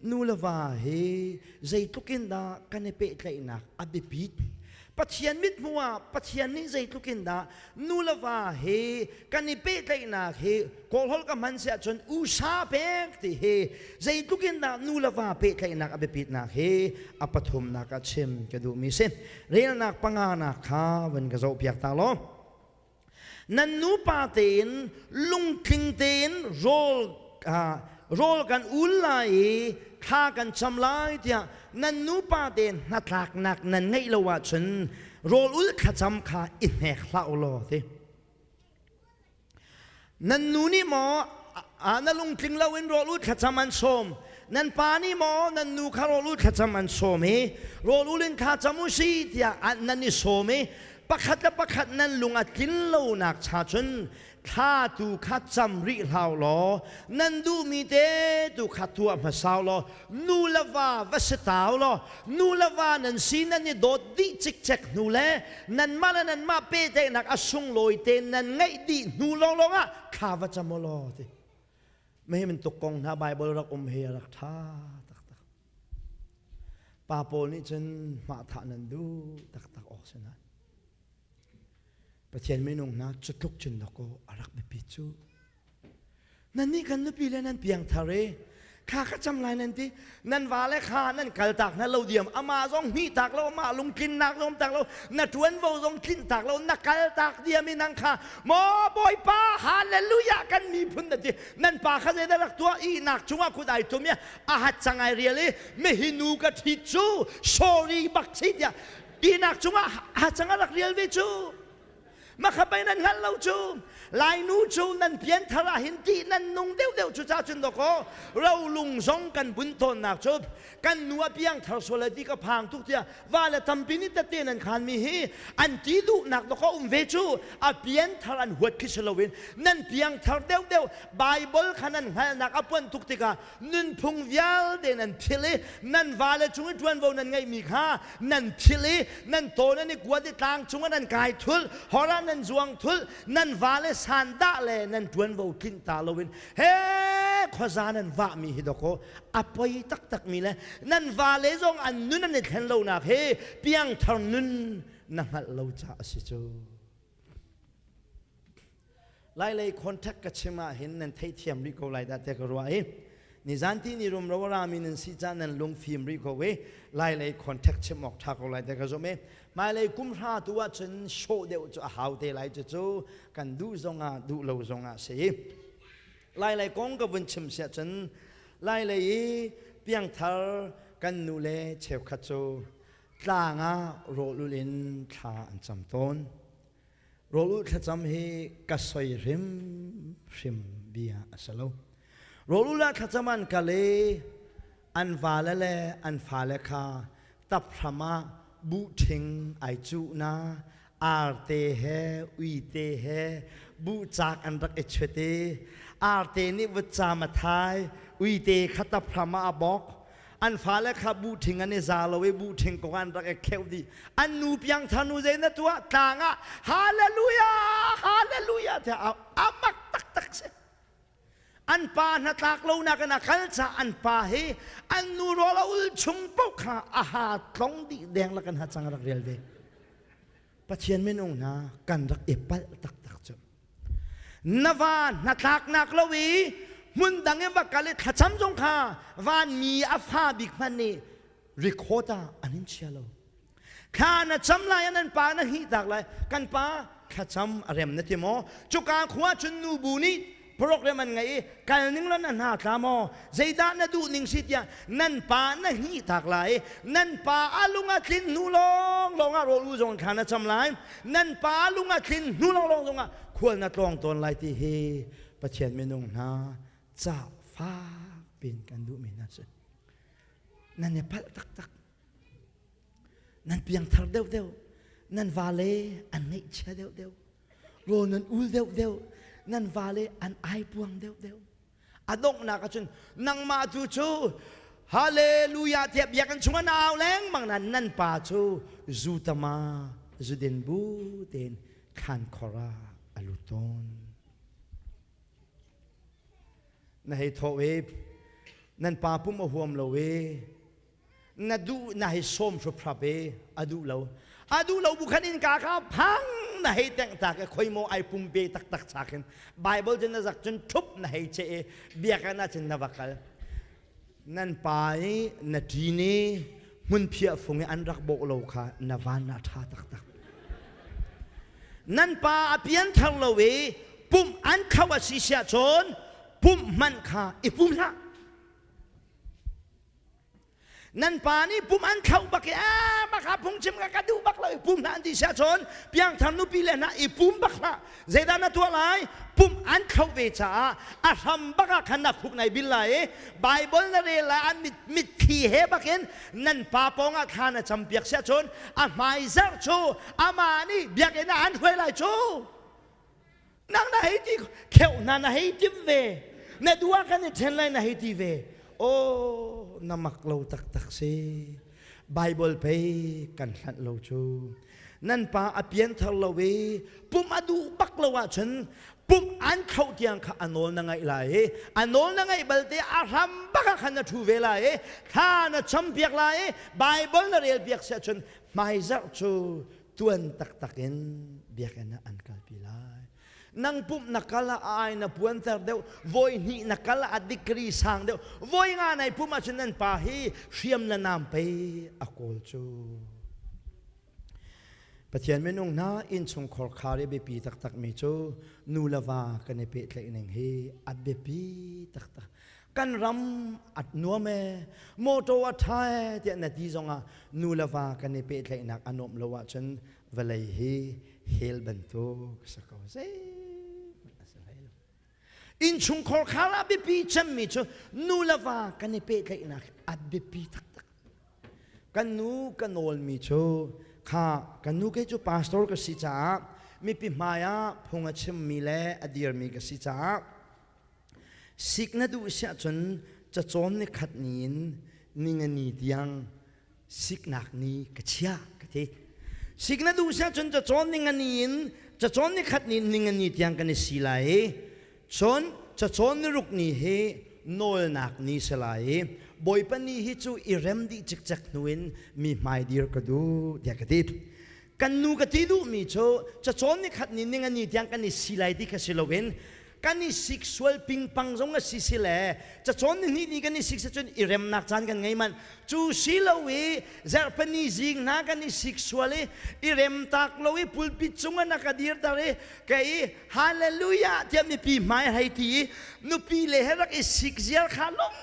Nu le va hi zeitluk in dah kan i pehtlaihnak a biapit? Pathian mithmuh ah Pathian nih zeitluk in dah nu le va hi kan i pehtlaihnak hi Kawlholh ka hman si ahcun usa pek ti hi zeitluk in dah nu le va pehtlaihnak a biapitnak hi a pathumnak ah chim ka duhmi si. Relnak panganak kha van ka zohpiak ta law. Nan nupa tein lungtling tein rawl rawl kan ul lai i thla kan cham lai tiah nan nupa tein hnatlaknak nan ngeih lo ahcun rawl ul thlacam kha i hnek hlah u law ti. Nan nu nih maw na lungtling loin rawl ul thlacam an sawm nan pa nih maw nan nu kha rawl ul thlacam an sawm i rawl ul in thla cam u si tiah nan i sawm i pakhat le pakhat nan lung a tlin lonak cha cun thla tu kha cam rih hlau law nan duhmi te tu kha tuah hmasa law nu le va va si tau law nu le va nan si nan i dawt dih cikcek hnu le nanmah le nanmah pehtlaihnak a sunglawi te nan ngeih dih hnu lawnglawng ah thla va cam u law ti mei bantuk kong hna Bible rak um hi a rak ṭha taktak. Pa pawl nih cun hmahthah nan duh taktak awk si nain Pathian minung hna cutluk cun dawkaw a rak biapi cu. Nannih kan nupi le nan piangthar i thla ka cam lai nan ti. Nan vale kha nan kaltak hna lo diam. Amah zong hnih tak lo, amah lungtlinnak zong tak lo, na ṭuanvo zong tlinh tak lo, na kaltak diam i nang kha maw Bawipa hallelujah kan miphun na ti. Nan pa kha zeidah rak tuah ihnak cungah kut ai tum i a hat cang ai rial i mihinu ka ṭhit cu sorry bak si tiah ihnak cungah hat cang a rak rial ve cu. Makha pei nan hngalh lo cu. Lainu cu nan pianthar ah hin tih nan nung deuhdeuh cu ca cun dawkaw rolung zong kan bunh tawnnak cu kan nu a piangthar sual ti ka phang tuk tiah va le tampi nih tette nan khan mi hi an ti duhnak dawkaw um ve cu a pianthar an huat khi si loin nan piangthar deuhdeuh Bible kha nan hngalhnak a puan tuk tikah nunphung vialte nan philh i nan vale cung i ṭuanvo nan ngeihmi kha nan philh i nan taw nan i kuat i tlang cungah nan kai thulh hor ah nan zuang thulh nan vale sandah le nan ṭuanvo tlinh ta loin he khuaza nan vahmi hi dawkaw a poi taktakmi le nan vale zong an nun an i thlen lonak hi piangthar nun na hngalh lo caah a si cu. Lailei contact ka chim ah hin nan theithiam rih ko lai dah tiah ka ruah i nizan ti ni rumro a rami nan si cah nan lungfim rih ko i lailei contact chim awk ṭha ko lai tiah ka zumh i hmailei kum hra tu ah cun show deuh cu a hau te lai cucu kan duh zongah duh lo zongah si lailei kong ka vun chim siah cun lailei i piangthar kan nu le cheukhat cu tlang ah rawlul in thla an cam tawn. Rawl ulh thlacam hi ka soi hrimhrim bia a si lo. Rawl ulh ah thlacam an kal i an vale le an fale kha taphram ah buhṭhing ai cuh na, arte he uite he buhcak an rak i chuet i arte nih vutcam a thai, uite kha taphram ah a bok, An fale kha buhṭhing an i za lo i buhṭhing kong an rak i kheuh dih. An nu piangthar nu zei na tuah? Tlang ah Hallelujah! Hallelujah! tiah a mak taktak si. An pa hnatlak lonak in a kal caah an pa hi an nu rawl a ul chung paoh kha a ha tlong dih deng lakin hacang a rak rial ve. Pathian minung hna kan rak i palh taktak cu. Na va hnatlaknak lo i hmun dang i va kal i thlacam zong kha vanmi a fa bik hmanh nih record ah an in chia lo. Thla na cam lai ah nan pa na hihtak lai. Kan pa thlacam a rem na ti maw? Cuka khua cun nubu nih program an ngei i kal ning law na hna tla maw? Zeidah na duh ning si tiah nan pa na hihtak lai. Nan pa a lung a tlin hnu lawng lawng ah rawl u zong thla na cam lai. Nan pa a lung a tlin hnu lawng lawng zongah khual na tlawng tawn lai ti hi Pathian minung hna ca fak pin kan duhmi hna si. Nan i palh taktak. Nan piangthar deuhdeuh. Nan vale an ngaihchia deuhdeuh. Rawl nan ul deuhdeuh. Nan vale an aipuang deuhdeuh. A donghnak ahcun nangmah tu cu Hallelujah tiah biakinn chungah na au lengmang nain nan pa cu zutama zudin bu tein thlankhor ah a lut tawn. Na hei thawh i. Nan pa pum a huam lo e. Na duh na hei sawm hruphrap e a duh lo. A duh lo bu khan in ka kha phang na hei tengh tak e khoi maw ai pum pe taktak chak in Bible cun na zak cun thup na hei che e biakinn ah cun na va kal. Nan pa i na ṭin i hmunphiah fung i an rak bawh lo kha na van a ṭha taktak. Nan pa a pianthar lo i pumh an kho a si siah cun pumh hmanh kha i pum hlah. Nan pa nih pum an thlauh bak i a maka phungchim ka ka duh bak lo i pum hlah an ti siah cun piangthar nupi le hna i pum bak hlah. Zeidah na tuah lai? Pumh an thlauh ve caah a hram bak ah khan na khuk nai bil lai i Bible na rel lai an mit mitthli he bakin nan pa pawng ah thla na campiak siah cun a hmaizarh cu amah nih biakinn ah an hruai lai cu. Nang na hei ti kheuh hna na hei tim ve. Na duh ah kan i ṭhen lai na hei ti ve. Oh, na mak lo taktak si. Bible pei kan hlanh lo cu. Nan pa a pianthar lo i pumh a duh bak lo ahcun pumh an khauh tiang kha a nawl na ngaih lai i a nawl na ngaih balte a hram bak ah khan na ṭhu ve lai i thla na campiak lai i Bible na rel piak si ahcun hmaizarh cu tuan taktak in biakinn ah an kalpi lai. Nang pumh na kal ah a ai na puanter deuh, voi hnih na kal ah a degree sang deuh, voi nga nai pumh ahcun nan pa hi hriam le nam pei a kawl cu. Pathian minung hna innchungkhar khar i biapi taktak mi cu nu le va kan i pehtlaih ning hi a biapi taktak. Kan ram a nuam e, motor a ṭha e tiah na ti zongah nu le va kan i pehtlaihnak a nuamh lo ahcun vawlei hi hell bantuk si ko zeihmanh a si hlei lo. Innchungkhar khar ah biapi cemmi cu nu le va kan i pehtlaihnak a biapi taktak. Kan nu ka nawlmi cu kha kan nu kei cu pastor ka si caah mipi hmai ah phung a chimmi le a dirmi ka si caah sik na duh siah cun cacawn ni khat ni in ningani tiang siknak ni ka chia ka ti. Sik na duh siah cun cacawn ningani in cacawn ni khat ni in ningani tiang kan i si lai i cun cacawn ni ruk ni hi nawlnak ni si lai i Bawipa ni hi cu i rem dih cikcek hnu in mi hmai dir ka duh tiah ka ti. Kan nu ka ti duhmi cu cacawn ni khat ni ningani tiang kan i si lai ti kha si loin kan i sik sual pingpang zong a si si le cacawn ni hnih ni kan i sik si cun i remnak caan kan ngei manh cu si lo i zarhpani zing hna kan i sik sual i i rem tak lo i pulpit cung ah na ka dirter i ka i hallelujah tiah mipi hmai hei ti i nupi le he rak i sik ziar kha lung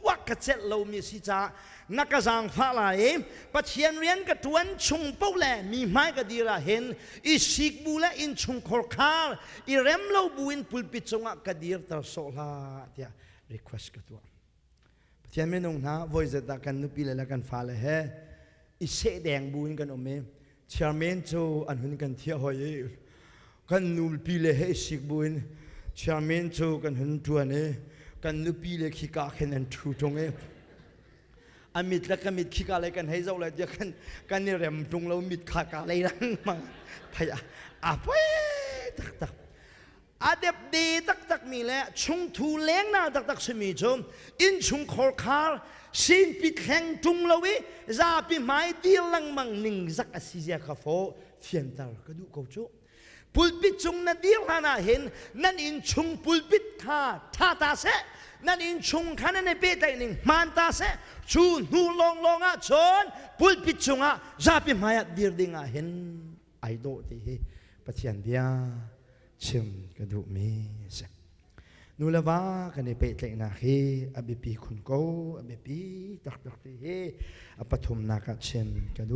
wak ka celh lomi a si caah na ka zaangfah lai i Pathian rian ka ṭuan chung paoh le mi hmai ka dir ah hin i sik bu le innchungkhar khar i rem lo bu in pulpit cungah ka dirter sawh hlah tiah request ka tuah. Pathian minung hna voi zet ah kan nupi le kan fale he i seh deng bu in kan um i chairman cu an hun kan thiah hoi i kan nupi le he i sik bu in chairman cu kan hun ṭuan i kan nupi le khika khin an ṭhu ṭung i a mit le ka mit khika lei kan hei zoh lai tiah kan kan i rem ṭung lo mit kha ka lei lang thei a a poi taktak a depde taktakmi le chungthu lengna taktak simi cu innchungkhar khar sinpi thleng ṭung lo i zapi hmai dir lengmang ningzak a si zia kha fawh fianter ka duh ko cu. Pulpit cung na dir hlan ah hin nan innchung pulpit kha ṭha ta seh, nan innchung kha nan i pehtlaih ning hmaan ta seh, cu hnu lawnglawng ah cun pulpit cungah zapi hmai ah dir ding ah hin ai dawh ti hi Pathian bia chim ka duhmi a si. Nu le va kan i pehtlaihnak hi a biapi khun ko, a biapi taktak ti hi a pathumnak ah chim ka duh.